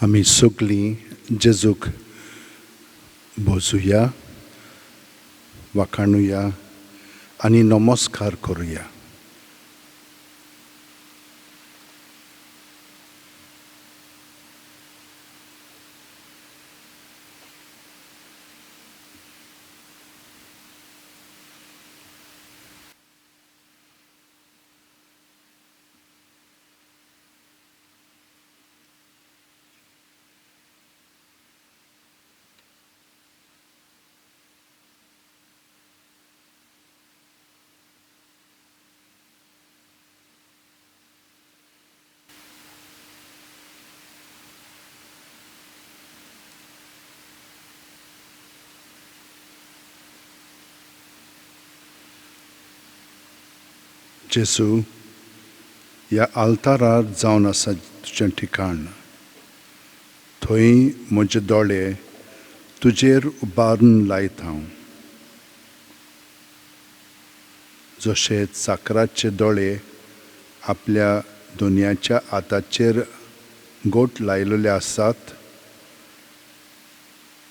आमी सगळीं जेजूक भोजुया, वाखाणुया आनी नमस्कार करुया. जेजू, ह्या आल्तारार जावन आसा तुजें ठिकाण, थंय म्हजे दोळे तुजेर उबारून लायत हांव. जशे चाकराचे दोळे आपल्या दोनयाच्या हाताचेर गोट लायलेले आसात,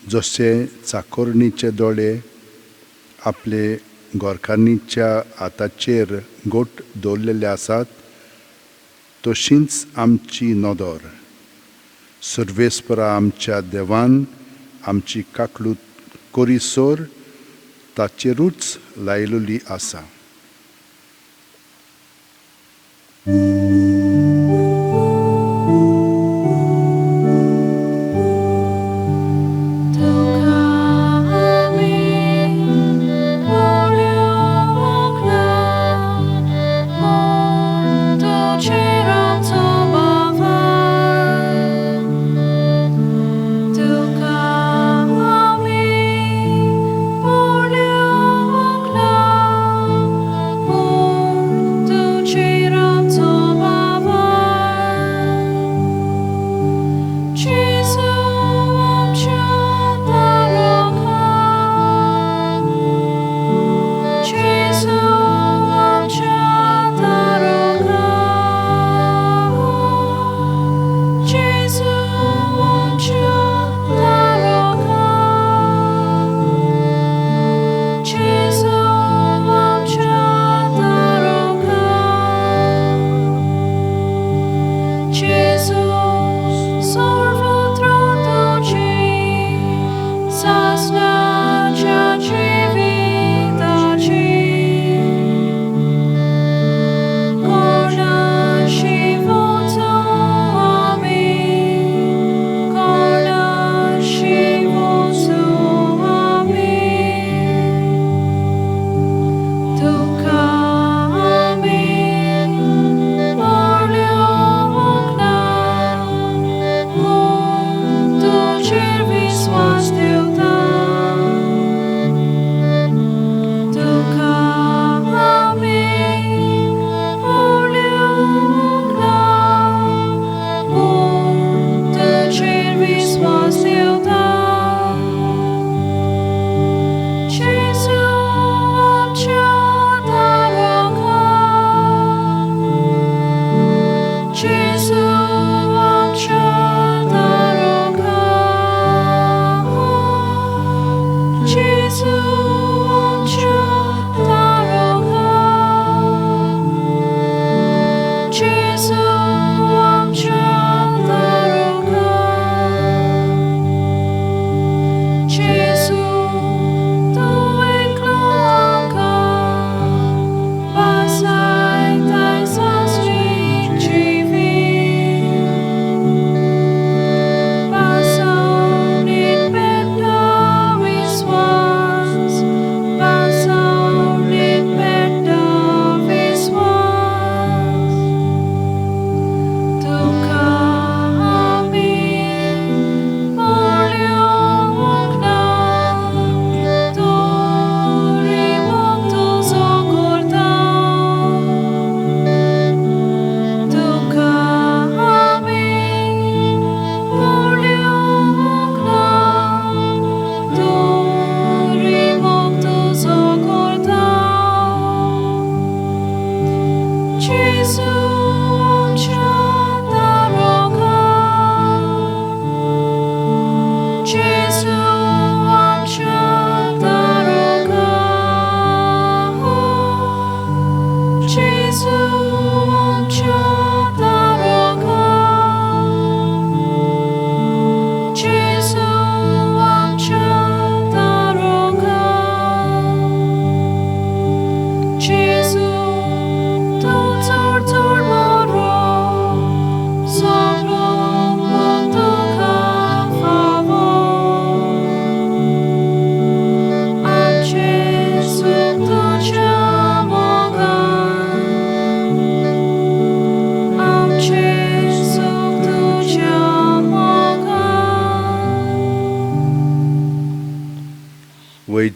जशे चाकोरणीचे दोळे आपले गोरकान्नीच्या हाताचेर गोट दवरलेले आसात, तशींच आमची नदर सर्वेस्परा आमच्या देवान आमची काकलूत करीसर ताचेरूच लायलेली आसा. Tuka ami,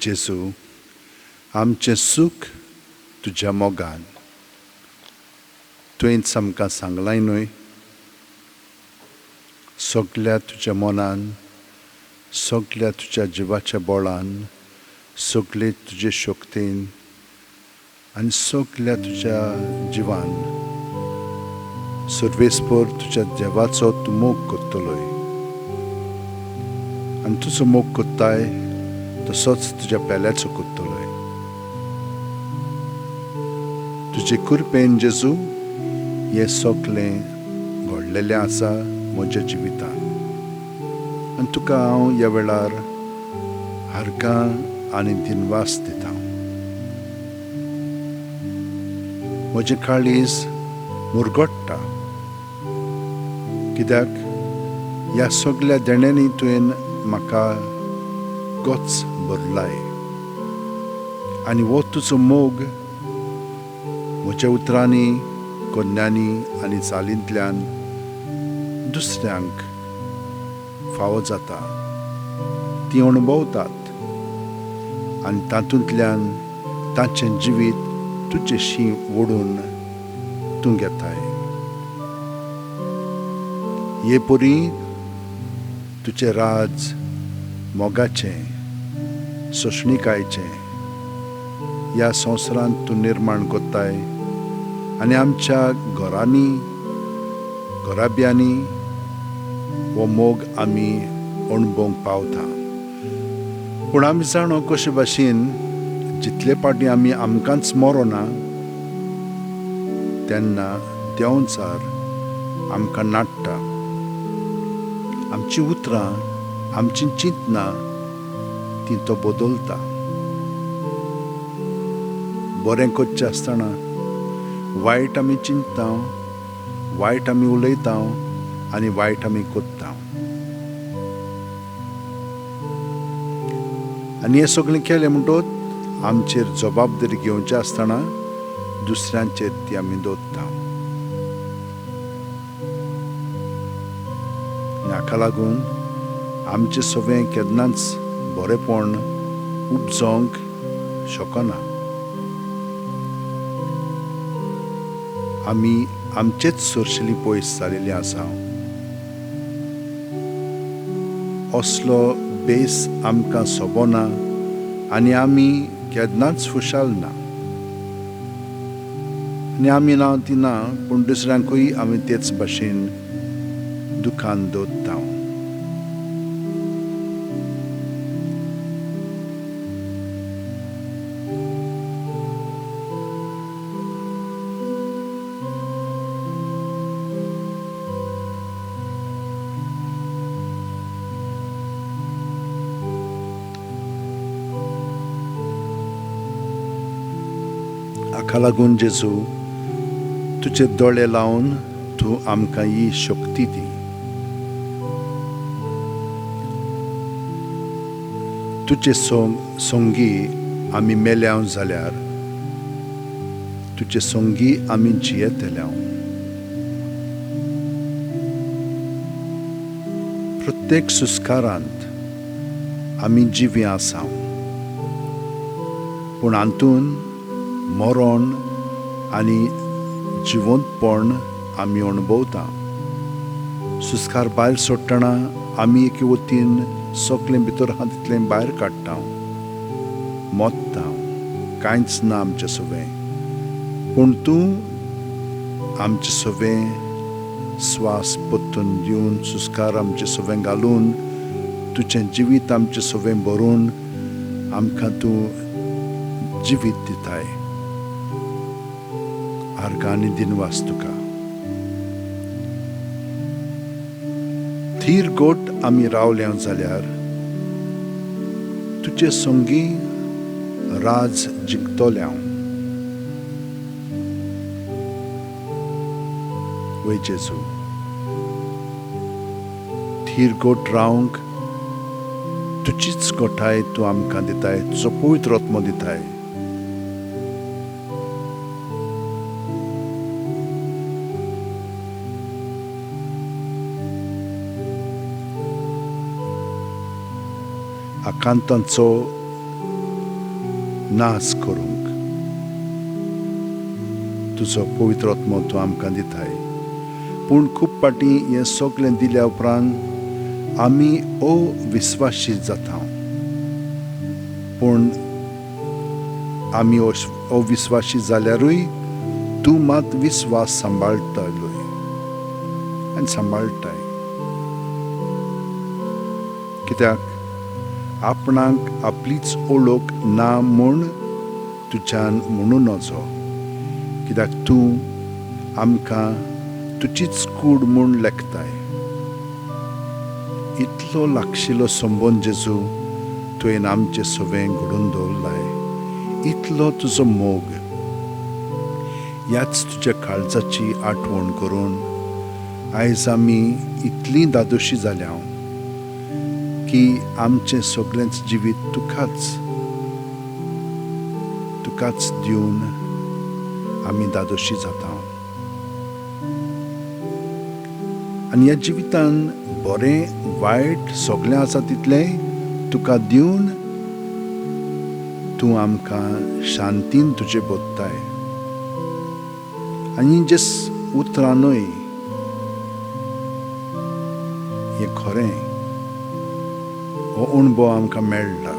जेजू, आमचें सूख तुज्या मोगान. तुवेंच आमकां सांगलाय न्हय, सगल्या तुज्या मनान, सगल्या तुज्या जिवाच्या बळान, सगळे तुजे शक्तेन आनी सगल्या तुज्या जिवान सर्वेस्पर तुज्या देवाचो तूं मोग करतलोय आनी तुजो मोग करताय तसोच तुज्या पेल्याचो करतलोय. तुजे कृपेन जेजू हें सगळें घडलेलें आसा म्हज्या जिवितांत आनी तुका हांव ह्या वेळार आर्गां आनी दिनवास दिता. म्हजें काळीज मुरगट्टा कित्याक ह्या सगल्या देण्यांनी तुवें म्हाका गोच भरलाय आनी हो तुजो मोग म्हज्या उतरांनी, कोन्यांनी आनी चालींतल्यान दुसऱ्यांक फावो जाता. ती अणभवतात आनी तातूंतल्यान तांचें जिवीत तुजेशी ओडून तूं घेताय. हे परी तुजें राज मोगाचें, सोंसणीकायेचें ह्या संवसारांत तूं निर्माण करताय आनी आमच्या घरांनी, घराब्यांनी हो मोग आमी अणभवंक पावता. पूण आमी जाणो कशे भाशेन जितले पाटी आमी आमकांच मरोना तेन्ना देंवचार आमकां नाडटा. आमचीं उतरां, आमचीं चिंतनां ती तो बदलता. बरें करचें आसतना वायट आमी चिंतता, वायट आमी उलयता आनी वायट आमी करता. आनी हें सगळें केलें म्हणटकच आमचेर जबाबदारी घेवची आसतना दुसऱ्यांचेर ती आमी दवरता. हाका लागून आमचें सगळें केन्नाच बरेंपण उपजोवंक शकना. आमी आमचेच सोरशिली पयस जालेली आसा. असलो बेस आमकां सोबना आनी आमी केन्नाच खुशाल ना. आनी आमी ना ती ना, पूण दुसऱ्यांकूय आमी तेच भाशेन दुखान दवरता. हाका लागून जेजू तुजे दोळे लावन तूं आमकां ही शक्ती दी. तुजे संगी आमी मेल्याव जाल्यार तुजे संगी आमी जियेतल्याव. प्रत्येक सुस्कारांत आमी जिवी आसा, पूण हातूंत मरण आनी जिवंतपण आमी अणभवता. सुस्कार भायर सोडटना आमी एके वतीन सगळें भितर आहा तितलें भायर काडटा, मोत्ता, कांयच ना आमचें सगळें. पूण तूं आमचें सगळें स्वास परतून दिवन, सुस्कार आमचें सगळें घालून, तुजें जिवीत आमचें सगळें भरून आमकां तूं जिवीत दिताय. आर्गां आनी दिनवास तुका. थीर गोट आमी रावल्या जाल्यार तुजे संगी राज जिखतल्या. वय जेजू, थीर गोट रावंक तुजीच गोठाय तूं आमकां दिताय, तुजो पवित्र आत्मो दिताय. आकांतांचो नाश करूंक तुजो पवित्र आत्मो तूं आमकां दिताय. पूण खूब फावटी हें सगळें दिल्या उपरांत आमी अविस्वाशी जाता. पूण आमी अविस्वाशी जाल्यारूय तूं मात विस्वास सांबाळटलोय आनी सांबाळटाय. कित्याक आपणाक आपलीच ओळख ना म्हूण तुज्यान म्हणूं नजो, कित्याक तूं आमकां तुजीच कूड म्हूण लेखताय. इतलो लागशिलो संबंद जेजू तुवें आमचें सवें घडोवन दवरलाय. इतलो तुजो मोग. ह्याच तुज्या काळजाची आठवण करून आयज आमी इतली दादोशी जाल्या की आमचें सगळेंच जिवीत तुकाच तुकाच दिवन आमी दादोशी जाता. आनी ह्या जिवितान बरें वायट सगळें आसा तितलें तुका दिवन तूं आमकां शांतीन तुजें बोधताय. आनी जे उतरां न्हय, हें खरें, हो अणभव आमकां मेळटा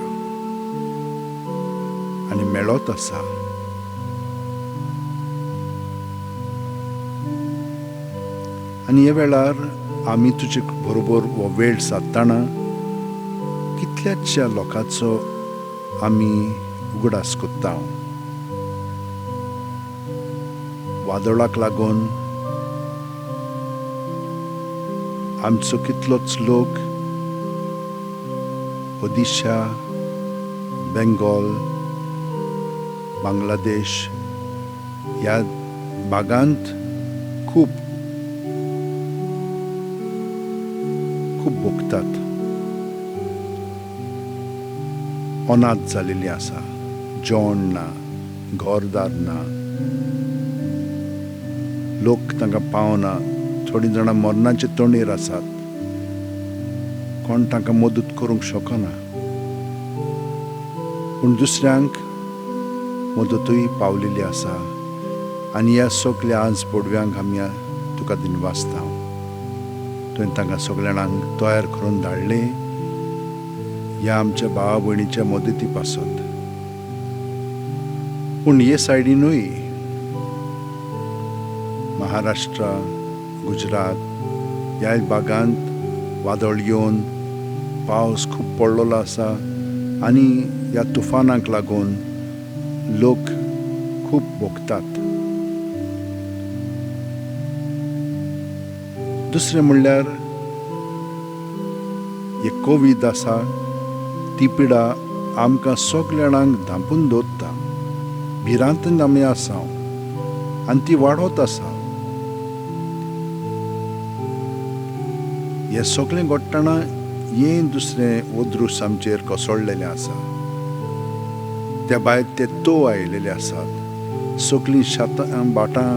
आनी मेळत आसा. आनी ह्या वेळार आमी तुजे बरोबर हो वेळ सादतना कितल्याचश्या लोकांचो आमी उगडास करता. वादळाक लागून आमचो कितलोच लोक ओडिशा, बेंगॉल, बांगलादेश ह्या भागांत खूब खूब भोगतात, अनाथ जालेली आसा, जेवण ना, घरदार ना, लोक तांकां पावना, थोडीं जाणां मरणाचे तोंडीर आसात, कोण तांकां मदत करूंक शकना. पूण दुसऱ्यांक मदतूय पावलेली आसा. आनी ह्या सगल्या आज पडव्यांक आमी तुका दिनवासता. तुवें तांकां सगल्या जाणांक तयार करून धाडले ह्या आमच्या भावा भयणीच्या मदती पासत. पूण हे सायडीनूय महाराष्ट्र, गुजरात ह्या भागांत वादळ येवन पावस खूब पडलेलो आसा आनी ह्या तुफानाक लागून लोक खूब भोगतात. दुसरें म्हणल्यार हे कोवीड आसा, ती पिडा आमकां सगल्या जाणांक धांपून दवरता. भिरांतीन आमी आसा आनी ती वाडत आसा. हें सगळें घडटना हें दुसरें अदृश्ट आमचेर कोसळलेलें आसा. त्या भायर ते तोव आयिल्ले आसात, सगळीं शेतां भाटां,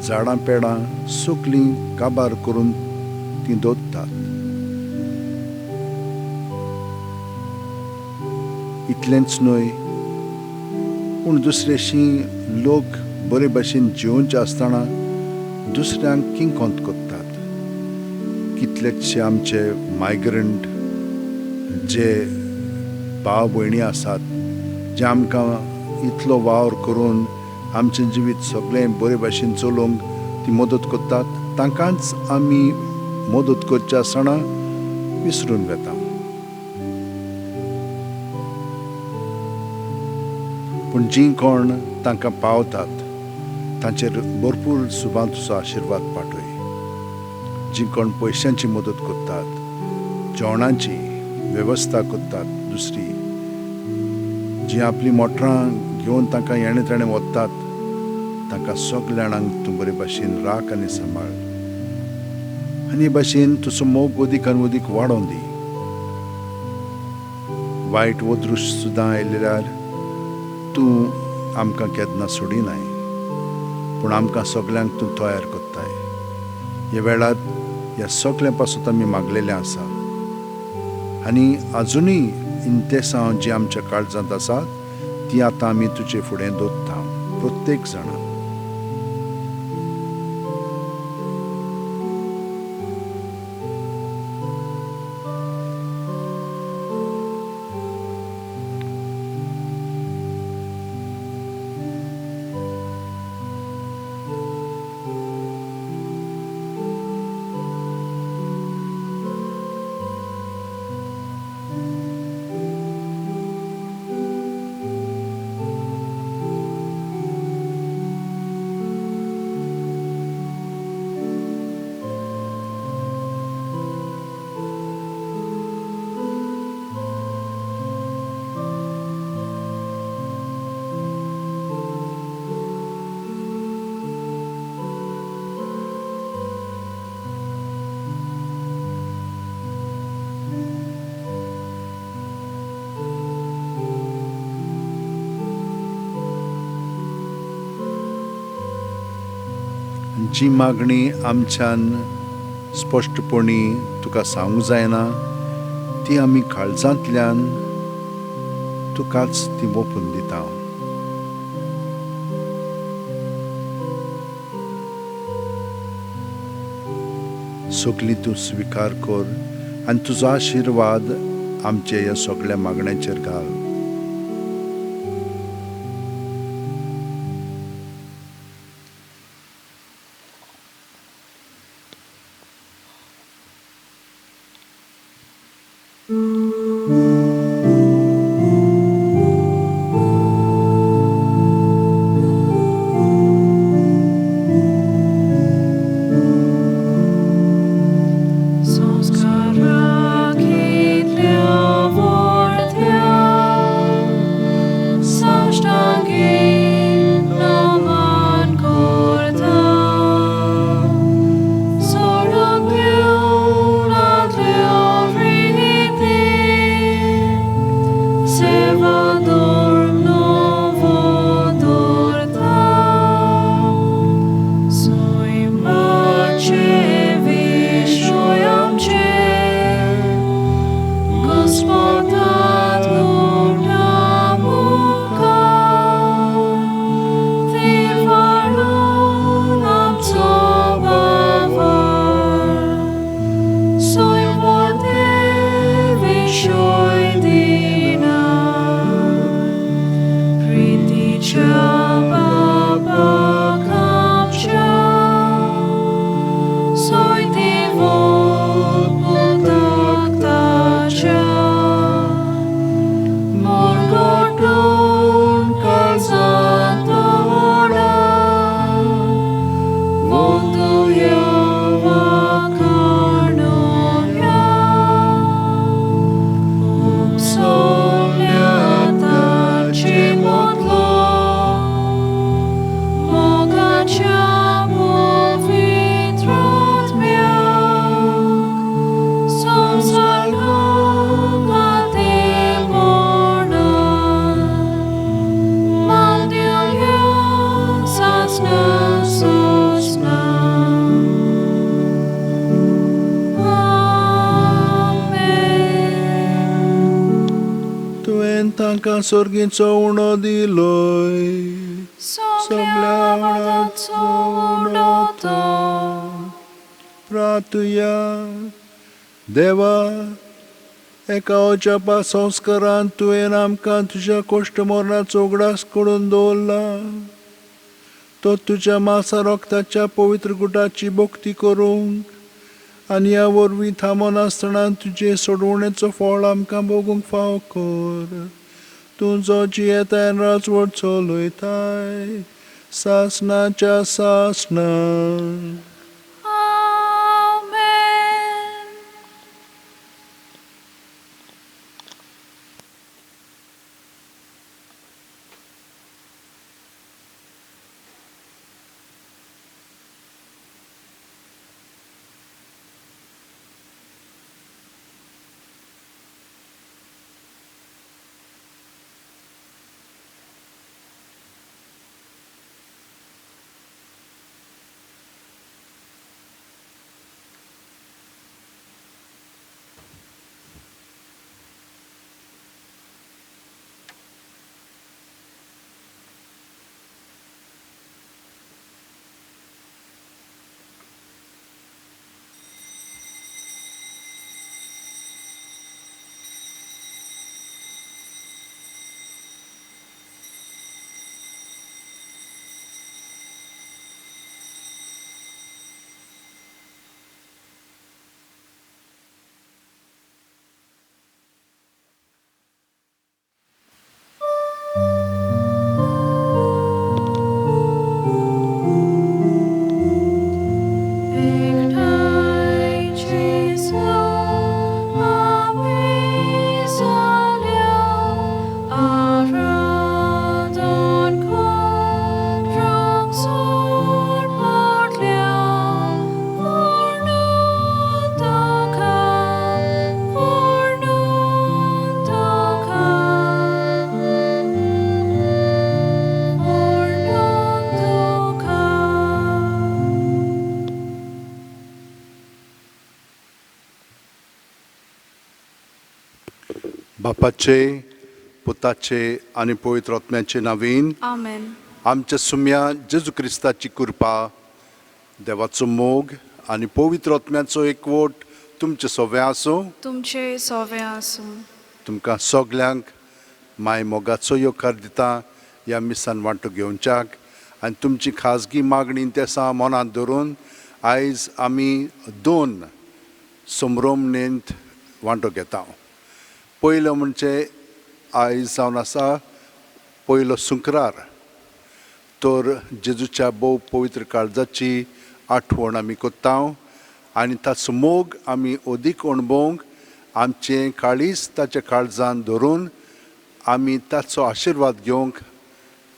झाडां पेडां सगळीं काबार करून तीं दवरतात. इतलेंच न्हय, पूण दुसरेशी लोक बरे भाशेन जिवनचे आसतना दुसऱ्यांक किंकोत करतात. कितलेशे आमचे मायग्रंट जे भाव भयणी आसात, जे आमकां इतलो वावर करून आमचें जिवीत सगळें बरे भाशेन चलोवंक ती मदत करतात, तांकांच आमी मदत करचे आसतना विसरून वता. पूण जीं कोण तांकां पावतात तांचेर भरपूर सुबान तुजो आशिर्वाद पाठय. जीं कोण पयशांची मदत करतात, जेवणाची वेवस्था करतात, दुसरी जीं आपलीं मोटरां घेवन तांकां येणे तेणे वतात, तांकां सगल्या जाणांक तूं बरे भाशेन राख आनी सांबाळ. आनी हे भाशेन तुजो मोग अदीक आनी अदीक वाडोवन दी. वायट अदृश्ट सुद्दां आयल्यार तूं आमकां केन्ना सोडिनाय, पूण आमकां सगल्यांक तूं तयार करताय. ह्या वेळार ह्या सगळ्यां पासून आमी मागलेलें आसा आनी आजुनूय इंतेसांव जी आमच्या काळजांत आसात ती आतां आमी तुजे फुडें दवरता प्रत्येक जाणां. जी मागणी आमच्यान स्पश्टपणी तुका सांगूंक जायना ती आमी काळजांतल्यान तुकाच ती ओंपून दिता. सगली तूं स्विकार कर आनी तुजो आशिर्वाद आमचे ह्या सगळ्या मागण्यांचेर घाल. तांकां सर्गीचो उणो दिलोय सगळ्या उणाचो उणो तो प्रातुया देवा एका अजापा संस्कारान तुवें आमकां तुज्या कोश्ट मरणाचो उगडास करून दवरला. तो तुज्या मासा रक्ताच्या पवित्र गुटाची भक्ती करूंक आनी ह्या वरवीं थांबनासतना तुजे सोडवणेचो फळ आमकां भोगूंक फाव कर. तूं जो जियेताय राजवट चलयताय सासणाच्या सासणा. बापाचे, पुताचे आनी पवित्र आत्म्याचे नांवान। आमेन। आमच्या सुम्या जेजू क्रिस्ताची कृपा, देवाचो मोग आनी पवित्र आत्म्याचो एकवट तुमचे सगळें आसूं। तुमचे सोवे आसूं। तुमकां सगल्यांक माय मोगाचो येवकार दिता ह्या मिसान वांटो घेवच्याक आनी तुमची खाजगी मागणी तेसां मनांत धरून आयज आमी दोन समरोमणेंत वांटो घेता। पयलो म्हणजे आयज जावन आसा पयलो सुंक्रार, तर जेजूच्या भोव पवित्र काळजाची आठवण आमी करता आनी ताचो मोग आमी अदीक अणभवंक आमचें काळीज ताच्या काळजान धरून आमी ताचो आशिर्वाद घेवंक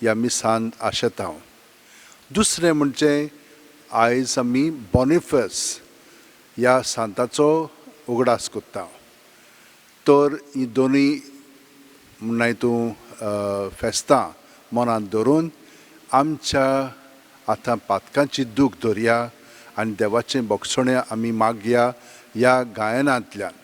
ह्या मिसान आशेता। दुसरें म्हणजे आयज आमी बॉनिफस ह्या सांताचो उगडास करता। तर ही दोनूय म्हणनाय तूं फेस्तां मनांत धरून आमच्या आतां पातकांची दूख धरया आनी देवाचें भोगसणें आमी मागया ह्या गायनांतल्यान।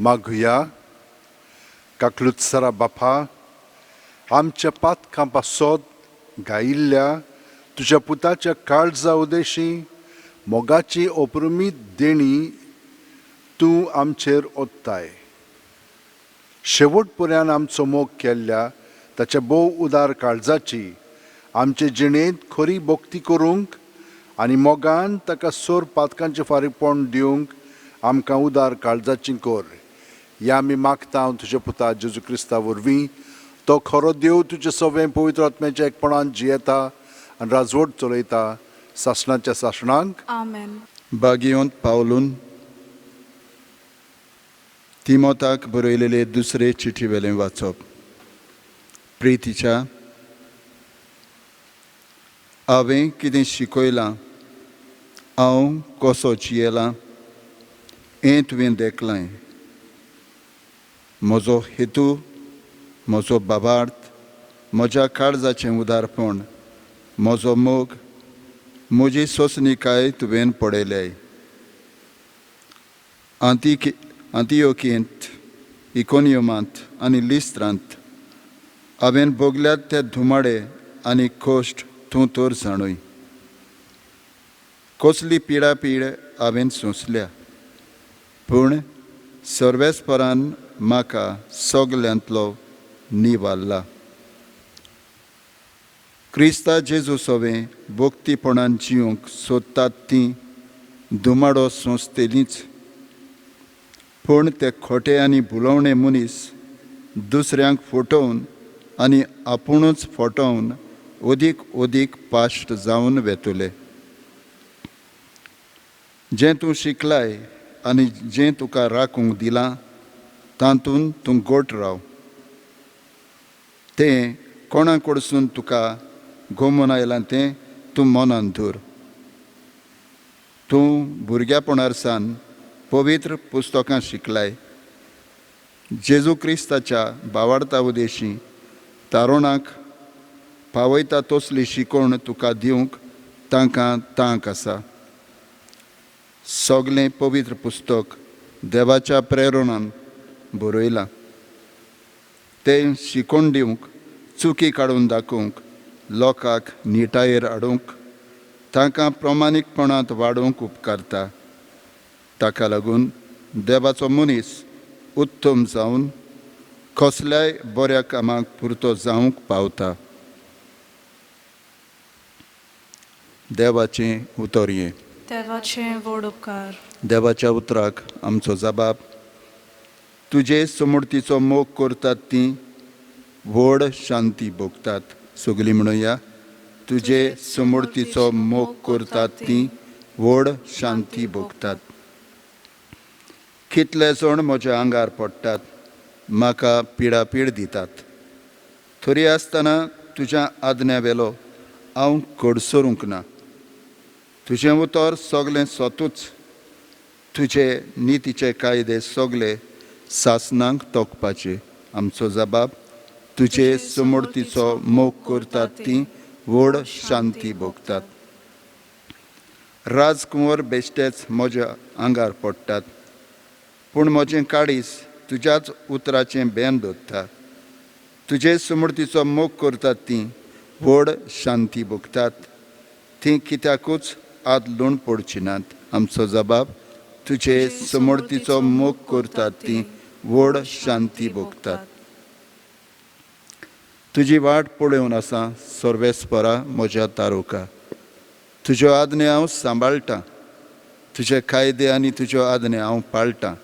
मागुया। काकलुत्सरा बापा, आमच्या पातकां पासत गायिल्ल्या तुज्या पुताच्या काळजा उदेशी मोगाची अपरुमीत देणी तूं आमचेर ओत्ताय। शेवट पर्यान आमचो मोग केल्ल्या ताच्या भोव उदार काळजाची आमचे जिणेंत खरी भक्ती करूंक आनी मोगान ताका सोर पातकांचें फारीकपण दिवंक आमकां उदार काळजाची कर। ह्या आमी मागता हांव तुज्या पुता जेजू क्रिस्ता वरवीं, तो खरो देव तुजे सगळें पवित्र आत्म्याच्या एकपणान जियेता आनी राजवट चलयता सासणाच्या सासणांक। आमेन। बागियोंत पावलून तिमोताक बरयलेले दुसरे चिठी वेलें वाचप। प्रितीच्या, हांवें कितें शिकयलां, हांव कसो जियेलां हें तुवें देखलां। म्हजो हेतू, म्हजो बाबार्थ, म्हज्या काळजाचें उदारपण, म्हजो मोग, म्हजी सोंसणीकाय तुवें पळयल्याय। आंतियोकींत, इकोनियमांत आनी लिस्त्रांत हांवें भोगल्यात ते धुमाडे आनी कश्ट तूं तर जाणूय। कसली पिडापीड हांवें सोंसल्या, पूण सर्वेस्परान म्हाका सगल्यांतलो निवारला। क्रिस्ता जेजू सवें भक्तीपणान जिवंक सोदतात ती धुमाडो सोंसतलींच, पूण ते खोटे आनी भुलोवणे मनीस दुसऱ्यांक फटोवन आनी आपुणूच फटोवन अदीक अदीक पाश्ट जावन वेतले। जें तूं शिकलाय आनी जें तुका राखूंक दिलां तातूंत तूं गोट राव। तें कोणा कडसून तुका गोमून आयलां तें तूं मनान धर। तूं भुरग्यापणार सावन पवित्र पुस्तकां शिकलाय। जेजू क्रिस्ताच्या बावाडता उदेशी तारुणाक पावयता तसली शिकवण तुका दिवंक तांकां तांक आसा। सगलें पवित्र पुस्तक देवाच्या प्रेरणान बरयलां। तें शिकोवन दिवंक, चुकी काडून दाखोवंक, लोकांक निटायेर हाडूंक, तांकां प्रमाणीकपणांत वाडोवंक उपकारता। ताका लागून देवाचो मनीस उत्तम जावन कसल्याय बऱ्या कामाक पुरतो जावंक पावता। देवाचें उतर हें। देवाचें व्हड उपकार। देवाच्या उतराक आमचो जबाब। तुजे समृद्धीचो मोग करतात तीं व्हड शांती भोगतात. सगलीं म्हणुया, तुजे समृद्धीचो मोग करतात तीं व्हड शांती भोगतात. कितले जाण म्हज्या आंगार पडटात, म्हाका पिडापीड दितात. थोरी आसतना तुज्या आज्ञा वेलो हांव कडसरूंक ना. तुजें उतर सगलें सतूच, तुजे नितीचे कायदे सगले सासनांक तोखपाचे. आमचो जबाब, तुजे समृद्धीचो मोग करतात तीं व्हड शांती भोगतात. राजकुंवर बेश्टेच म्हज्या आंगार पडटात, पूण म्हजें काळीज तुज्याच उतराचें बेन दवरता. तुजे समृद्धीचो मोग करतात तीं व्हड शांती भोगतात. तीं कित्याकूच आद लूण पडची नात. आमचो जबाब, तुजे समृद्धीचो मोग करतात तीं व्हड शांती भोगतात. तुजी वाट पळोवन आसा सर्वेस्परा म्हज्या तारुका. तुज्यो आज्ञा हांव सांबाळटां, तुजे कायदे आनी तुज्यो आज्ञा हांव पाळटां.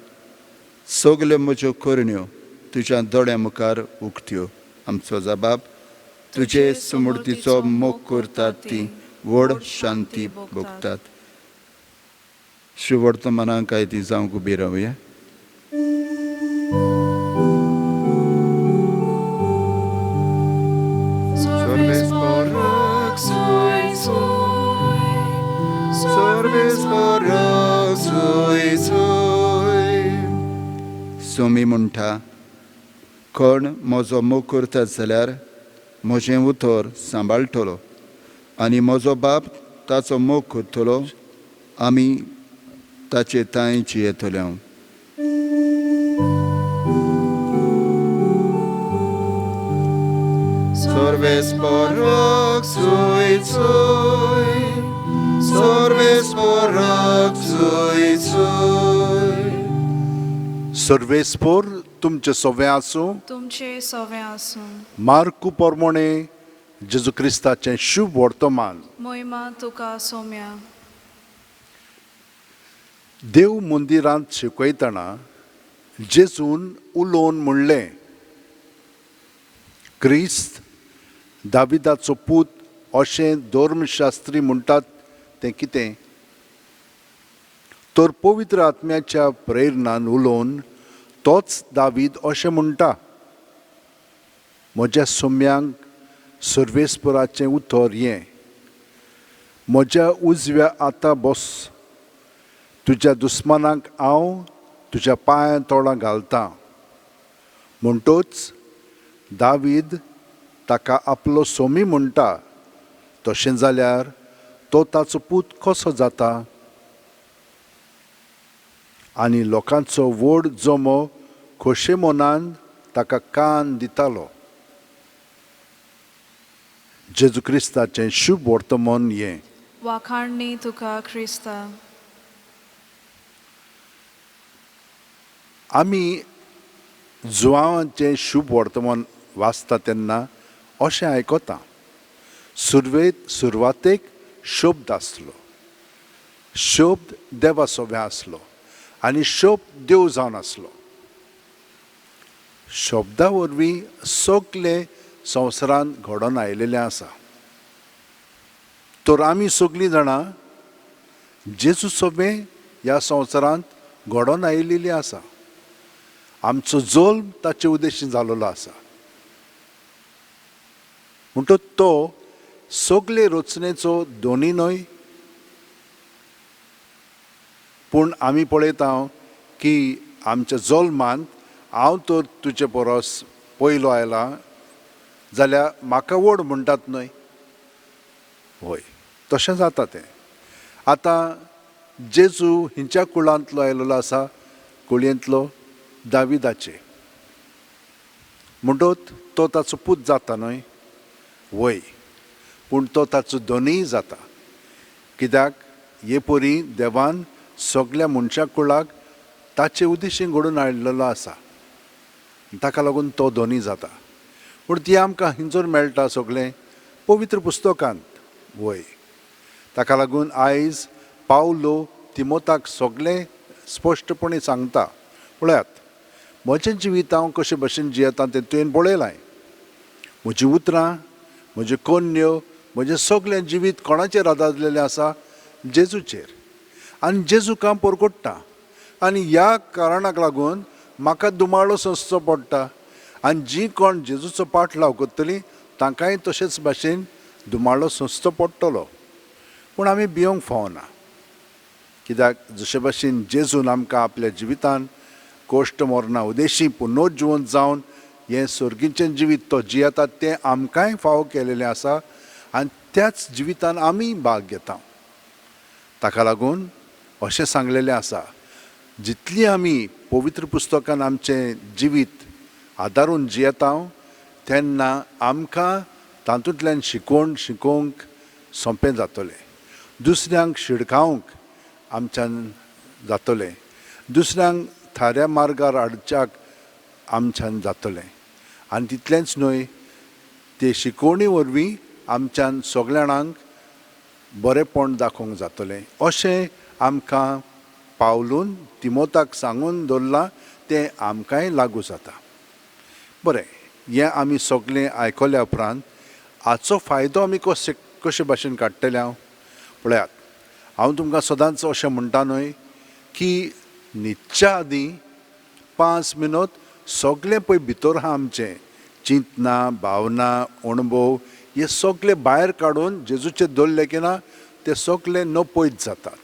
सगल्यो म्हज्यो करण्यो तुज्या दोळ्यां मुखार उक्त्यो. आमचो जबाब, तुजे समृद्धीचो मोग करतात तीं व्हड शांती भोगतात. शिवर्तमानाक काय ती जावंक उबी रावया. सोमी म्हणटा, कोण म्हजो मोग करता जाल्यार म्हजें उतर सांबाळटलो आनी म्हजो बाप ताचो मोग करतलो, आमी ताचे तांय जियेतले. हांव सर्वेस्पोर तुमचे सोवे आसूं, तुमचे सोवे आसूं. मार्कू पोरमोणे जेजू क्रिस्ताचें शुभ वर्तमान. मोहिमा तुका सोम्या. देव मंदिरांत शिकयतना जेजून उलोवन म्हणलें, क्रिस्त दाविदाचो पूत अशें धर्मशास्त्री म्हणटात तें कितें? तर पवित्र आत्म्याच्या प्रेरणान उलोवन तोच दावीद अशें म्हणटा, म्हज्या सोम्यांक सर्वेस्पराचें उतर हें, म्हज्या उजव्या आतां बस, तुज्या दुस्मानाक हांव तुज्या पांयां तोडां घालतां. म्हणटोच दावीद ताका आपलो सोमी म्हणटा, तशें जाल्यार तो ताचो पूत कसो जाता? आनी लोकांचो व्हड जमो खोशे मनान ताका कान दितालो. जेजू क्रिस्ताचें शुभ वर्तमान हें. वाखाणणी तुका क्रिस्ता. आमी जुवांचें शुभ वर्तमान वाचता तेन्ना अशें आयकता, सुरवातेक शब्द आसलो, शब्द देवा सोव्या आसलो आनी शब्द देव जावन आसलो. शब्दा वरवीं सगलें संवसारांत घडोवन आयिल्लें आसा. तर आमी सगळीं जाणां जेजू सोबें ह्या संवसारांत घडोवन आयिल्ली आसा. आमचो जल्म ताचे उद्देशीन जाल्लो आसा. म्हणटच तो सगळे रचनेचो दोनी न्हय, पूण आमी पळयता की आमच्या जल्मांत हांव तर तुजे परस पयलो आयला जाल्यार म्हाका व्हड म्हणटात न्हय. हय, तशें जाता तें. आतां जेजू हिंच्या कुळांतलो आयलेलो आसा, कुळयेंतलो दाविदाचे, म्हणटच तो ताचो पूत जाता न्हय. वय, पूण तो ताचो दोनूय जाता. कित्याक हे परी देवान सगल्या मनशा कुळाक ताचे उद्देशीन घडोवन हाडिल्लो आसा, ताका लागून तो दोनूय जाता. पूण ती आमकां हिंजर मेळटा सगळें पवित्र पुस्तकांत. वय, ताका लागून आयज पावलो तिमोताक सगळें स्पश्टपणी सांगता. पळयात, म्हजें जिवीत हांव कशे भशेन जियेता तें तुवें पळयलां. म्हजीं उतरां, म्हज्यो कोन्न्यो, म्हजें सगळें जिवीत कोणाचेर आदारलेलें आसा? जेजूचेर. आनी जेजूक हांव परगट्टा आनी ह्या कारणाक लागून म्हाका दुमाळो सोंसचो पडटा. आनी जीं कोण जेजूचो पाटलाव करतलीं तांकांय तशेंच भाशेन दुमाळो सोंसचो पडटलो. पूण आमी भियोंक फावना, कित्याक जशे भाशेन जेजून आमकां आपल्या जिवितान कोश्ट मरणा उदेशी पुनर्जिवंत जावन हें सर्गीचें जिवीत तो जियेता तें आमकांय फावो केलेलें आसा आनी त्याच जिवितान आमी भाग घेता. ताका लागून अशें सांगलेलें आसा, जितली आमी पवित्र पुस्तकान आमचें जिवीत आदारून जियेता तेन्ना आमकां तातूंतल्यान शिकोवन शिकोवंक सोंपें जातलें, दुसऱ्यांक शिडकावंक आमच्यान जातलें, दुसऱ्यांक थाऱ्या मार्गार हाडच्याक आमच्यान जातलें. आनी तितलेंच न्हय, ते शिकोवणी वरवीं आमच्यान सगल्या जाणांक बरेंपण दाखोवंक जातलें. अशें आमकां पावलून तिमोताक सांगून दवरलां, तें आमकांय लागू जाता. बरें, हें आमी सगळें आयकल्या उपरांत हाचो फायदो आमी कशे कशे भाशेन काडटले? हांव पळयात, हांव तुमकां सदांच अशें म्हणटा न्हय की न्हिदच्या आदीं 5 मिनट सगळें पळय भितर आहा आमचें चिंतना, भावना, अणभव हे सगळे भायर काडून जेजूचेर दवरले की ना ते सगळे नपयत जातात.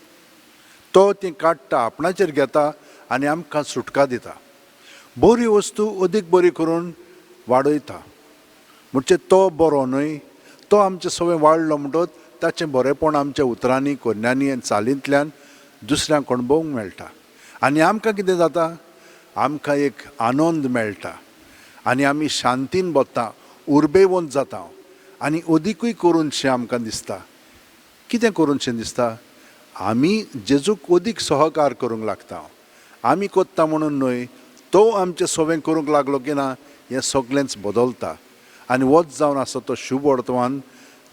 तो ती काडटा, आपणाचेर घेता आनी आमकां सुटका दिता. बरी वस्तू अदीक बरी करून वाडयता. म्हणजे तो बरो न्हय, तो आमचे सवय वाडलो म्हणटच ताचें बरेंपण आमच्या उतरांनी, कोन्यांनी आनी चालींतल्यान दुसऱ्यांक अणभवूंक मेळटा. आनी आमकां कितें जाता? आमकां एक आनंद मेळटा आनी आमी शांतीन बसता, उर्बेवंत जाता आनी अदिकूय करूनशें आमकां दिसता. कितें करूनशें दिसता? आमी जेजूक अदीक सहकार करूंक लागता. आमी कोत्ता म्हणून न्हय, तो आमचें सवें करूंक लागलो की ना हें सगळेंच बदलता. आनी वच जावन आसा तो शुभ वर्तमान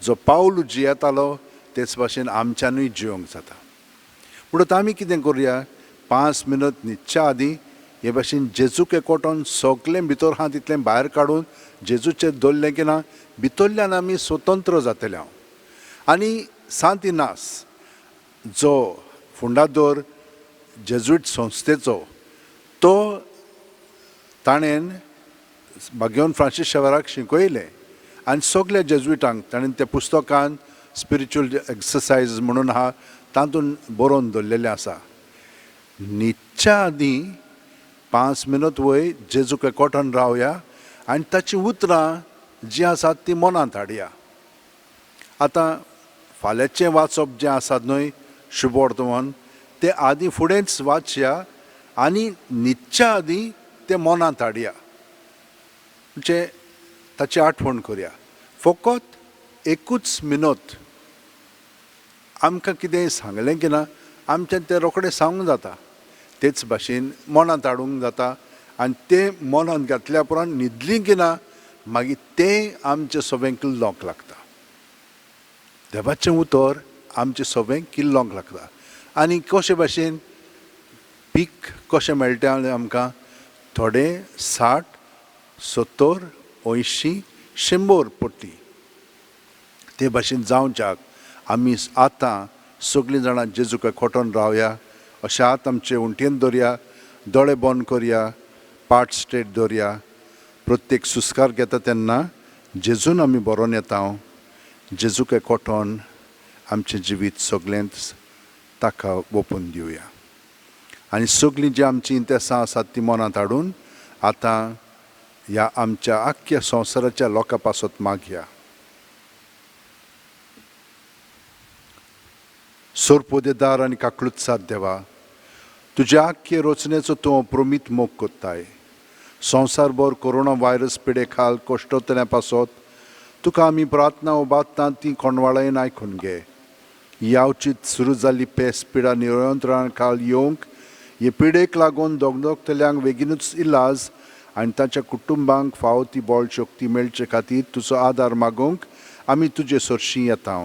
जो पावल जियेतालो तेच भाशेन आमच्यानूय जियोंक जाता. म्हणटच आमी कितें करुया? 5 मिनट न्हिदच्या आदीं हे भाशेन जेजूक एकवटोन सगळें भितर आहा तितलें भायर काडून जेजूचेर दवरलें की ना भितरल्यान आमी स्वतंत्र जातले. हांव आनी सांत इनास जो फुंडादोर जेजुईट संस्थेचो, तो ताणें भाग्यवन फ्रांसीस शेवराक शिकयलें आनी सगल्या जेजुईटांक ताणें त्या पुस्तकान स्पिरिच्युअल एक्सरसायज म्हणून आहा तातूंत बरोवन दवरलेलें आसा. न्हिदच्या आदीं 5 मिनट वय जेजूक एकवटोन रावया आनी ताचीं उतरां जीं आसात तीं मनांत हाडया. आतां फाल्यांचें वाचप जें आसात न्हय शुभ वर्तमान, तें आदीं फुडेंच वाचया आनी न्हिदच्या आदीं तें मनांत हाडया, म्हणजे ताची आठवण करया. फकत एकूच मिनत आमकां कितें सांगलें की ना आमच्यान तें रोखडें सांगूंक जाता, तेच भाशेन मनांत हाडूंक जाता. आनी तें मनांत घातल्या उपरांत न्हिदलीं की ना मागीर तें आमचें सगळें किल्लोंक लागता. देवाचें उतर आमचें सगळें किल्लोंक लागता. आनी कशे भाशेन पीक कशें मेळटा आमकां? थोडे 60, 70, 80, 100 पडटी. ते भाशेन जावच्याक आमी आतां सगळीं जाणां जेजूक खोटोन रावया. अशें हात आमचे उंटयेन दवरया, दोळे बंद करया, पाट स्ट्रेट दवरया. प्रत्येक सुस्कार घेता तेन्ना जेजून आमी बरोवन येता. जेजूक एकवटोन आमचें जिवीत सगळेंच ताका ओपून दिवया. आनी सगळीं जी आमचीं इंतेसां आसात तीं मनांत हाडून आतां ह्या आमच्या आख्ख्या संवसाराच्या लोकां पासत मागया. सोरपोदेदार आनी काकळूत देवा, तुज्या आख्खे रचनेचो तूं प्रमीत मोग कोत्ताय. संवसारभर कोरोना व्हायरस पिडे खाल कश्टतल्या पासत तुका आमी प्रार्थना उबारता ती कोणवाळायन आयकून घे. यावचीत सुरू जाल्ली पेस पिडा नियंत्रणा खाल येवंक, हे पिडेक लागून दोगदोगतल्यांक बेगीनूच इलाज आनी ताच्या कुटुंबांक फावो ती बळ शक्ती मेळचे खातीर तुजो आदार मागूंक आमी तुजे सरशीं येता.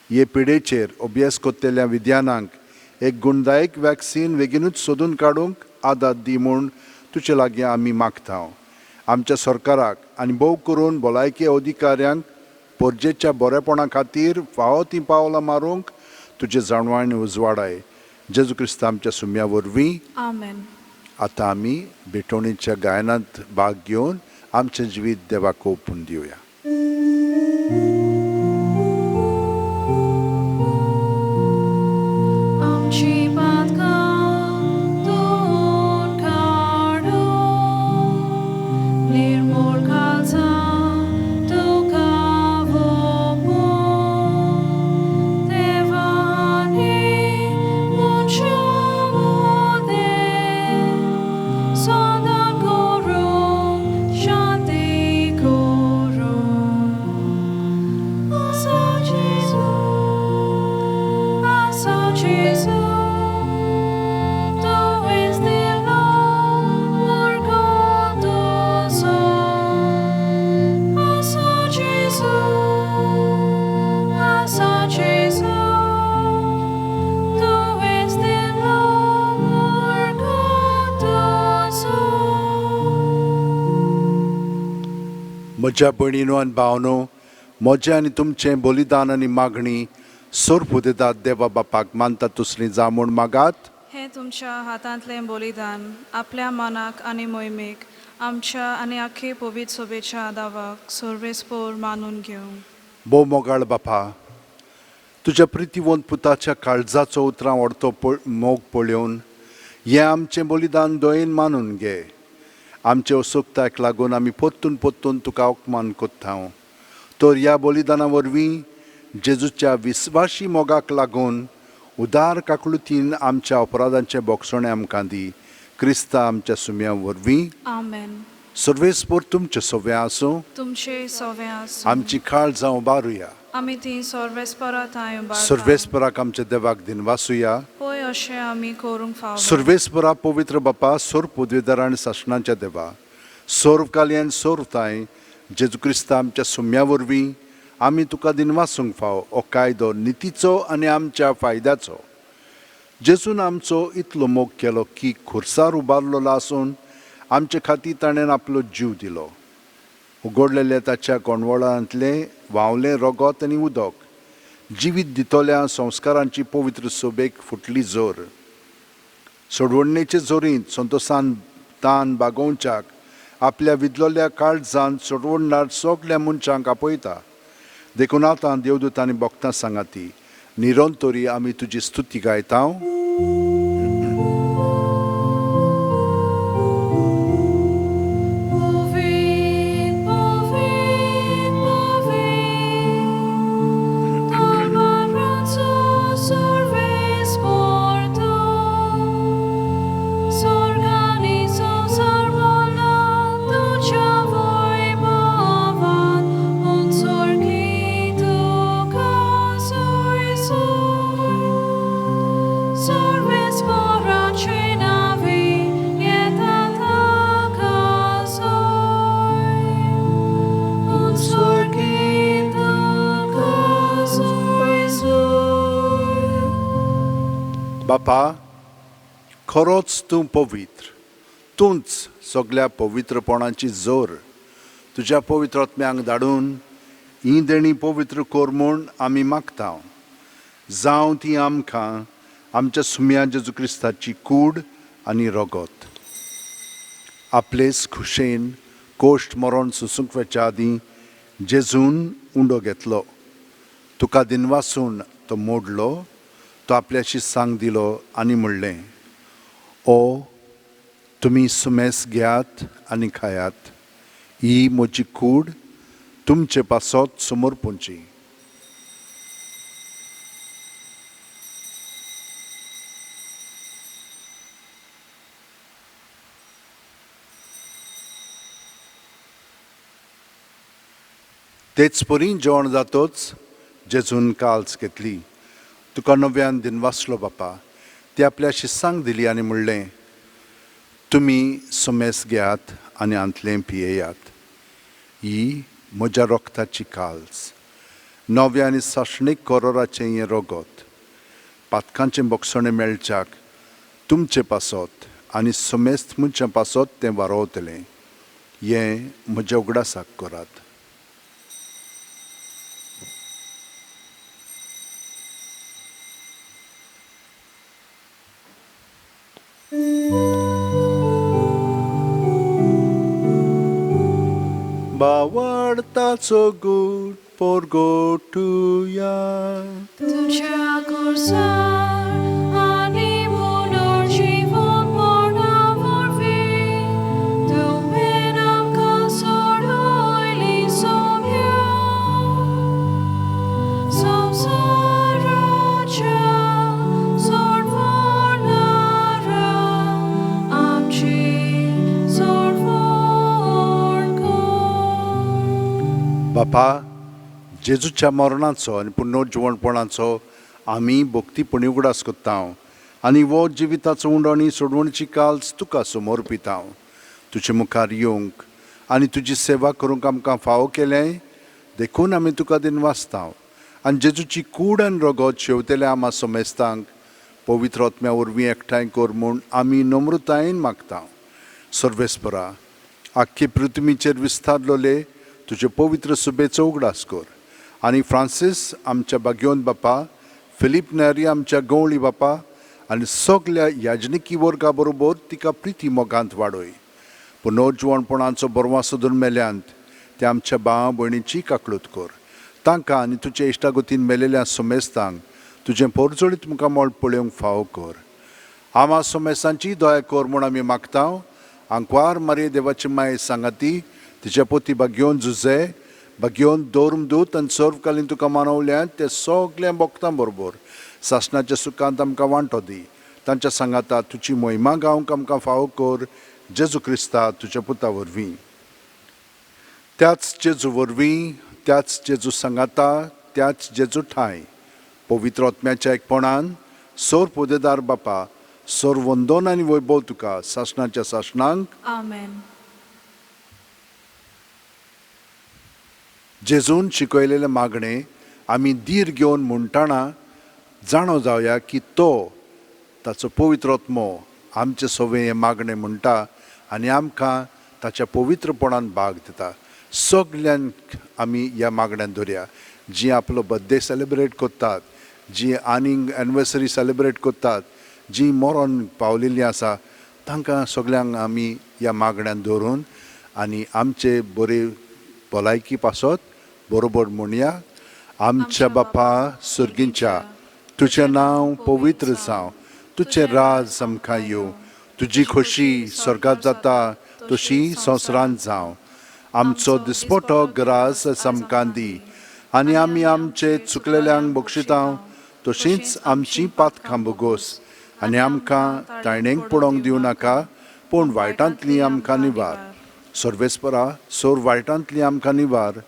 हे पिडेचेर अभ्यास करतल्या विद्यानांक एक गुणदायक वॅक्सीन बेगीनूच सोदून काडूंक आदार दी म्हूण तुजे लागीं आमी मागतांव. आमच्या सरकाराक आनी भोव करून भलायके अधिकाऱ्यांक परजेच्या बरेपणा खातीर फावो तीं पावलां मारूंक तुजे जाणवायेन उजवाडाय. जेजू क्रिस्ता आमच्या सुम्या वरवीं. आमेन. आतां आमी भेटवणीच्या गायनांत भाग घेवन आमचें जिवीत देवाक ओंपून दिवया. आमची पातकां धुवन काडून निर्मूळ काळजां तुका ओंपून देवा आनी मनशां मदें संधान करूंक शांती करूंक. आसा जेजू, आसा जेजू, तुवेंच दिलो मोर्गो तुजो. आसा जेजू, आसा जेजू, तुवेंच दिलो मोर्गो तुजो. म्हज्या भयणीनो आनी भावनो, म्हजें आनी तुमचें बलिदान आनी मागणी सोर्प दितात देवा बापाक मानता तसली जा म्हूण मागात. हें तुमच्या हातांतलें बलिदान आपल्या मनाक आनी मोहिमेक आमच्या आनी आख्खे पवित्र सोबेच्या दावाक सर्वेस्पोर मानून घेवं. भोव मोगाळ बापा, तुज्या प्रितीवंत पुताच्या काळजाचो उतरां व्हडतो मोग पळोवन हें आमचें बलिदान दयेन मानून घे. आमचे असोक्तायक लागून आमी परतून परतून तुका अपमान कोत्ता. तर ह्या बलिदाना वरवीं जेजूच्या विस्वाशी मोगाक लागून उदार काकळुतीन आमच्या अपराधांचें बोगसणें आमकां दी. क्रिस्ता आमच्या सुम्या वरवीं. आमेन. सर्वेस्पोर तुमचें सगळें आसूं. तुमचे सवें आसूं. आमची काळजां उबारुया. आमी ती सर्वेस्परा थंय उबारता. सर्वेस्पराक आमच्या देवाक दिनवासुया. पळय अशें आमी करूंक फावो. सर्वेस्परा पवित्र बापा, सोर पदवेदार आनी सासणाच्या देवा, सोर्व काली आनी सोर्व तांय जेजू क्रिस्ता आमच्या सुम्या वरवीं आमी तुका दिनवासूंक फाव. हो कायदो नितीचो आनी आमच्या फायद्याचो. जेजून आमचो इतलो मोग केलो की खुर्सार उबारलेलो आसून आमचे खातीर ताणें आपलो जीव दिलो. उगडलेल्या ताच्या गोंडवळांतलें व्हांवलें रगत आनी उदक जिवीत दितल्या संस्कारांची पवित्र सोबेक फुटली जोर. सोडवणेचे जोरींत संतोसान तान बागोवच्याक आपल्या विदलोल्या काळजान सोडवणदार सगल्या मनशांक आपयता. देखून आतां देवदूत आनी भक्तां सांगाती निरंतरी आमी तुजी स्तुती गायता. पवित्र, पवित्र, पवित्र, तोर सर्वेस्पोर तूं. स्वर्गानी संवसार भरला तुज्या वैभवान, उत्सर्गी तुका सोय सोय. सर्वेस्पोराचे नांवी येता ताका सोय. उत्सर्गी तुका सोय सोय. बापा, खरोच तूं पवित्र, तूंच सगल्या पवित्रपणाची जोर. तुज्या पवित्र आत्म्यांक धाडून ही देणी पवित्र कर म्हूण आमी मागता. जावं ती आमकां आमच्या सुम्या जेजू क्रिस्ताची कूड आनी रगत. आपलेच खुशेन कोश्ट मरण सोसूंक वचच्या आदीं जेजून उंडो घेतलो. तुका दिनवासून तो मोडलो, तो आपल्याशी सांग दिलो आनी म्हणलें, ओ तुमी सुमेस घेयात आनी खायात. ही म्हजी कूड तुमचे पासत समर्पूंची. तेच परी जेवण जातोच जेजून काल्स घेतली. तुका नव्यान दिनवासलो बापा, ती आपल्या शिस्सांक दिली आनी म्हणलें, तुमी सुमेस घेयात आनी आंतलें पियेयात. ही म्हज्या रक्ताची काल्स, नव्या आनी सासणीक करोराचें हें रगत. पातकांचें बोगसणें मेळच्याक तुमचे पासत आनी समेस्त मनशां पासत तें वारोवतलें. हें म्हज्या उगडासाक करात. बावडताचो गूट पोरगोटुया. तुज्या खुर्सार आनी पुनर्जीवन मरणा वरवीं तुवें आमकां सोडयली सोम्या. संवसाराच्या सोडवणारा आमची सोडवण कर. बापा, जेजूच्या मरणाचो आनी पुनर्जिवणपणाचो आमी भक्तीपणी उगडास करता आनी हो जिविताचो उंडो आनी सोडवणीची काल्स तुका समर्पिता. तुजे मुखार येवंक आनी तुजी सेवा करूंक आमकां फावो केलें देखून आमी तुका दिनवासता आनी जेजूची कूड आनी रगत शेवतेल्या आमा समेस्तांक पवित्र आत्म्या वरवीं एकठांय कर म्हूण आमी नम्रतायेन मागता. सर्वेस्परा, आख्खे पृथ्वीचेर विस्तारलोले तुजे पवित्र सुबेचो उगडास कर आनी फ्रांसीस आमच्या बाग्योन बापा, फिलीप नेरी आमच्या गवळी बापा आनी सगल्या याजनिकी वर्गा बरोबर तिका प्रिती मोगांत वाडय. पुनर्जिवणपणाचो बरवासो धरून मेल्यांत ते आमच्या भाव भयणीची काकळूत कर. तांकां आनी तुजे इश्टागतीन मेलेल्या समेस्तांक तुजें पोरजोळीत मुखामळ पळोवंक फावो कर. आमा समेस्तांची दया कर म्हूण आमी मागता. आंकवार मारये देवाची माये सांगाती तिच्या पोती बागयोन जुजे बागयोन दोर्म दूत आनी सर्वकालीन तुका मानवल्यात ते सगल्या भक्तां बरोबर सासणाच्या सुखांत आमकां वांटो दी. तांच्या सांगाता तुजी मोहिमा गावंक आमकां फावो कर जेजू क्रिस्ता तुज्या पुता वरवीं. त्याच जेजू वरवीं, त्याच जेजू सांगाता, त्याच जेजू ठांय पवित्र आत्म्याच्या एकपणान सोर पोदेदार बापा, सोर वंदोन आनी वैभव तुका सासणाच्या सासणांक. आमेन. जेजून शिकयलेलें मागणें आमी धीर घेवन म्हणटाना जाणो जावया की तो ताचो पवित्र आत्मो आमचे सवे हें मागणें म्हणटा आनी आमकां ताच्या पवित्रपणान भाग दिता. सगल्यांक आमी ह्या मागण्यान धरया, जीं आपलो बर्थडे सेलेब्रेट करतात, जीं आनीक एनिवर्सरी सेलेब्रेट करतात, जीं मरण पावलेलीं आसा, तांकां सगल्यांक आमी ह्या मागण्यान धरून आनी आमचे बरे भलायकी पासत बरोबर म्हणया. आमच्या बापा सर्गींच्या, तुजें नांव पवित्र जावं, तुजें राज आमकां येवं, तुजी खोशी स्वर्गात जाता तशी संवसारांत जावं. आमचो दिसपटो ग्रास आमकां दी आनी आमी आमचे चुकलेल्यांक बक्षिता तशींच आमची पातकां भोगोस आनी आमकां ताणेंक पडोवंक दिवं नाका, पूण वायटांतली आमकां निवार. सर्वेस्परा, सोर वायटांतली आमकां निवार.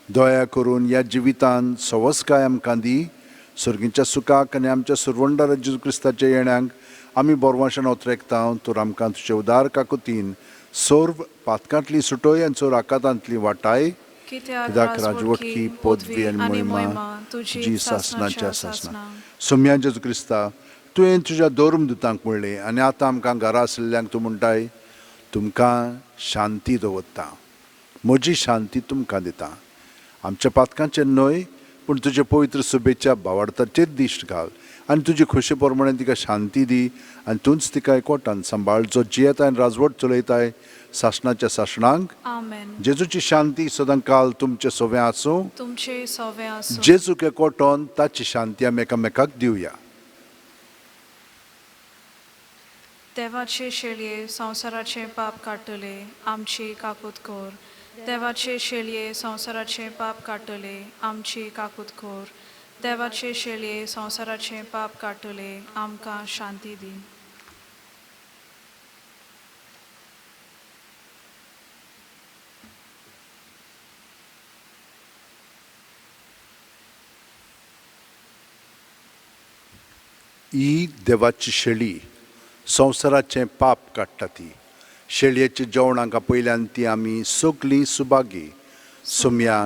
दया करून ह्या जिवितान सवसकाय आमकां दी. सर्गीच्या सुखाक आनी आमच्या सुरवंडार जेजू क्रिस्ताच्या येण्यांक आमी बोरवाशान ओतरेकता. तर आमकां तुजे उदार काकुतीन सर्व पातकांतली सुटोय आनी चोर आकातांतली वाटाय. कित्याक राजवटकी, पदवी आनी मोहिमा तुजी सासणाच्या सासणा. सोम्या जेजू क्रिस्ता, तुवें तुज्या धर्म दुतांक म्हणलें आनी आतां आमकां घरा आशिल्ल्यांक तूं म्हणटाय, तुमकां शांती दवरता, म्हजी शांती तुमकां दिता. आमच्या पातकांचेर न्हय पूण तुजे पवित्र सुबेच्या भावार्थाचेर दिश्ट घाल आनी तुजी खोशी प्रमाणे तिका शांती दी आनी तूंच तिका एकवटान सांबाळ, जो जियेताय आनी राजवट चलयताय सासणाच्या सासणांक. आमेन. जेजूची शांती सदां काल तुमचे सोवे आसूं. तुमचे सोवे आसूं. जेजूक एकवटोन ताची शांती आमी एकामेकाक दिवया. देवाचे शेळये संवसाराचें पाप काडटले, आमची काकूत कर. देवाचे शेळये संवसाराचें पाप काडटले, आमची काकूत कर. देवाचे शेळये संवसाराचें पाप काडटले, आमकां शांती दी. ही देवाची शेळी संवसाराचें पाप काडटा. ती शेळयेच्या जेवणाक पयल्यान ती आमी सगलीं सुभागी. सोम्या,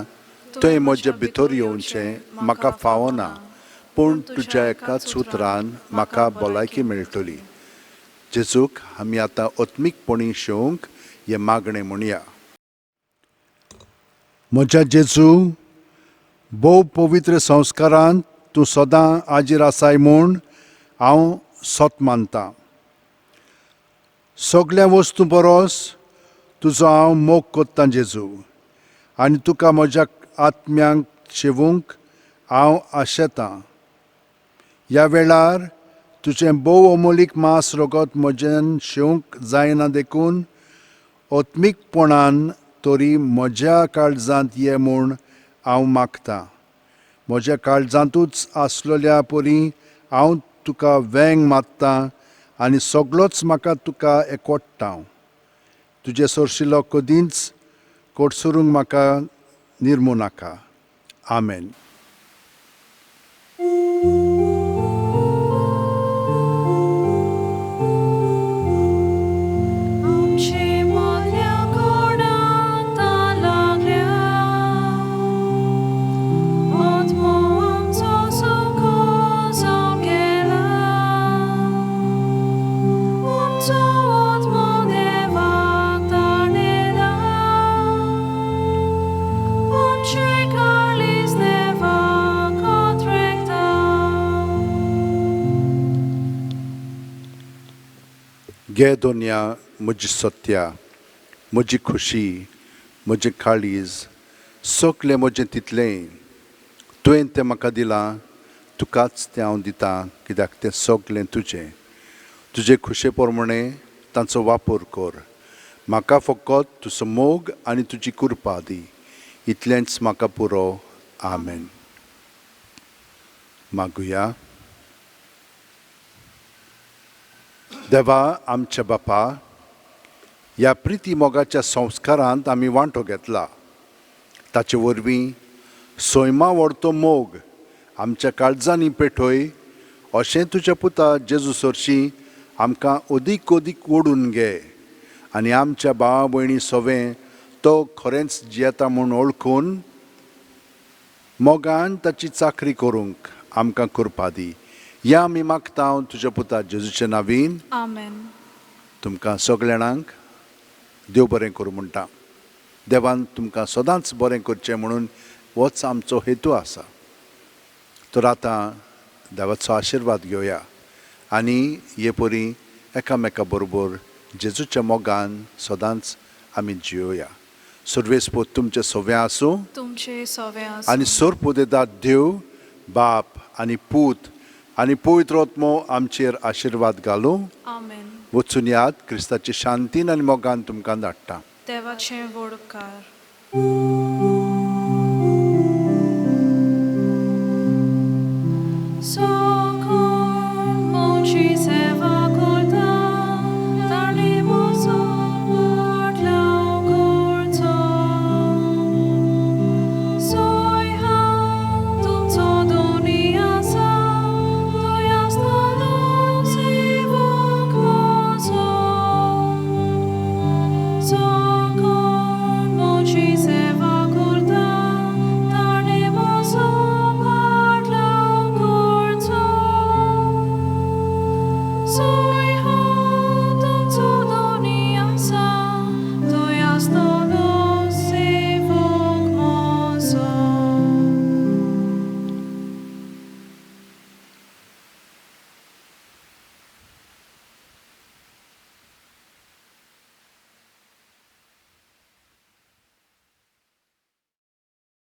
तुवें म्हजे भितर येवचें म्हाका फावना, पूण तुज्या एकाच उतरान म्हाका भलायकी मेळटली. जेजूक आमी आतां आत्मीकपणी शेवंक हें मागणें म्हणया. म्हज्या जेजू, भोव पवित्र संस्कारांत तूं सदां हाजीर आसाय म्हूण हांव सत मानतां. सगल्या वस्तू परस तुजो हांव मोग कोत्तां जेजू, आनी तुका म्हज्या आत्म्यांक शेवूंक हांव आशेतां. ह्या वेळार तुजें भोव अमोलीक मांस रगत म्हज्यान शेवंक जायना देखून आत्मीकपणान तरी म्हज्या काळजांत ये म्हूण हांव मागतां. म्हज्या काळजांतूच आसलेल्या परी हांव तुका वेंग मारतां आनी सगळोच म्हाका तुका एकवडटा. तुजे सरशिलो कदींच कोटसरूंक म्हाका निर्मू नाका. आमेन. आमचे मदल्या कोणाक लागल्या आत्मो आमचो सुखो जावन गेला. आमचो आत्मो देवाक ताणेला, आमचे काळीज देवाक अत्रेकता. घे दोनया म्हजी सत्या, म्हजी खुशी, म्हजें काळीज, सगलें म्हजें तितलें तुवें तें म्हाका दिलां, तुकाच तें हांव दितां, कित्याक तें सगलें तुजें. तुजे खुशे प्रमाणे तांचो वापर कर. म्हाका फकत तुजो मोग आनी तुजी कृपा दी, इतलेंच म्हाका पुरो. आमेन. मागुया. देवा आमच्या बापा, ह्या प्रिती मोगाच्या संस्कारांत आमी वांटो घेतला. ताचे वरवीं सैमा व्हडतो मोग आमच्या काळजांनी पेटय अशें तुज्या पुता जेजू सरशीं आमकां अदीक अदीक ओडून घे आनी आमच्या भावा भयणी सवें तो खरेंच जियेता म्हूण वळखून मोगान ताची चाकरी करूंक आमकां कृपा दी. ह्या आमी मागता तुज्या पुता जेजूचे नावीन. आमेन. तुमकां सगल्या जाणांक देव बरें करूं म्हणटा. देवान तुमकां सदांच बरें करचें म्हणून होच आमचो हेतू आसा. तर आतां देवाचो आशिर्वाद घेवया आनी हे परी एकामेका बरोबर जेजूच्या मोगान सदांच आमी जियोया. सर्वेस्पोत तुमचें सवें आसूं. तुमचे सवे आनी आसूं. सोरपुदेदात देव बाप आनी पूत आनी पवित्र आत्मो आमचेर आशिर्वाद घालूं. आमेन. वचून याद, क्रिस्ताची शांतीन आनी मोगान तुमकां धाडटा. देवाचे व्हड उपकार.